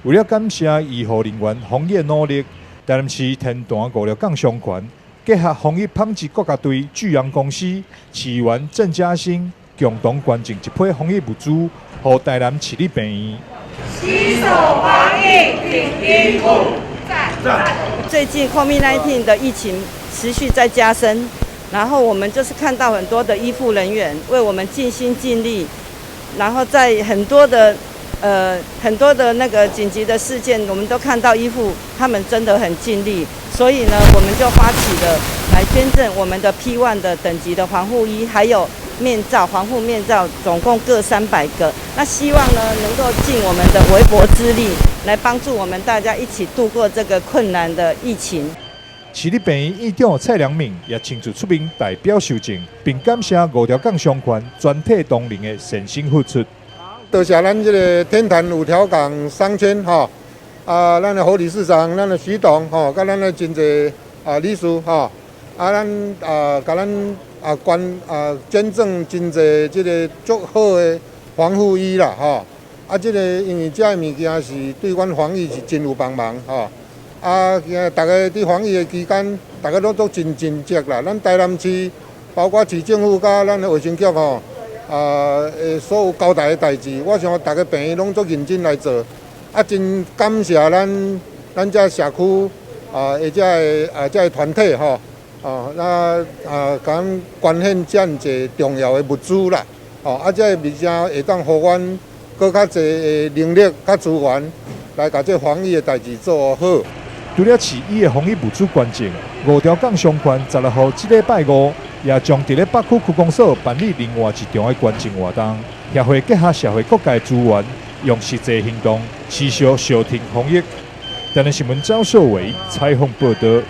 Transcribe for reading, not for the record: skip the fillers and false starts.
為了感謝醫護人員防疫努力，台南市天壇五條港商圈結合防疫紡織國家隊巨陽公司市議員鄭家興共同捐贈一批防疫物資，予台南市立病院。攜手防疫挺醫護，讚！最近 COVID-19 的疫情持續在加深，然後我們就是看到很多的醫護人員為我們盡心盡力，然後在很多的那個緊急的事件，我們都看到醫護他們真的很盡力，所以呢，我們就發起了來捐贈我們的 P1 的等級的防護衣，還有面罩、防護面罩，總共各300個。那希望呢，能夠盡我們的微薄之力，來幫助我們大家一起度過這個困難的疫情。市立病院院長蔡良敏也親自出面代表受贈，並感謝五條港商圈全體同仁的善心付出。多謝咱這個天壇五條港商圈吼，啊，咱的侯理事長、咱的徐董吼，佮咱的真濟啊理事吼，啊，咱啊，共咱啊捐啊捐贈真濟這個足好的防護衣啦吼，啊，這個因為這个物件是對阮防疫是真有幫忙吼，啊，今日逐家佇防疫的期間，逐家攏都真盡責啦，咱台南市包括市政府佮咱的衛生局吼。啊，所有交代的代誌，我想逐个病院攏足認真來做，啊，真感謝咱這社區啊，的這个啊，這个團體吼，哦，那啊，共阮捐獻遮爾濟重要的物資啦，哦，啊，這个物件會當予阮閣較濟的能力、較資源，來共這防疫的代誌做好。除了市醫的防疫物資捐贈，五條港商圈16號這禮拜五也將佇咧北區區公所辦理另外一場的捐贈活動，協會結合社會各界資源，用實際行動持續相挺防疫。台南新聞張秀偉採訪報道。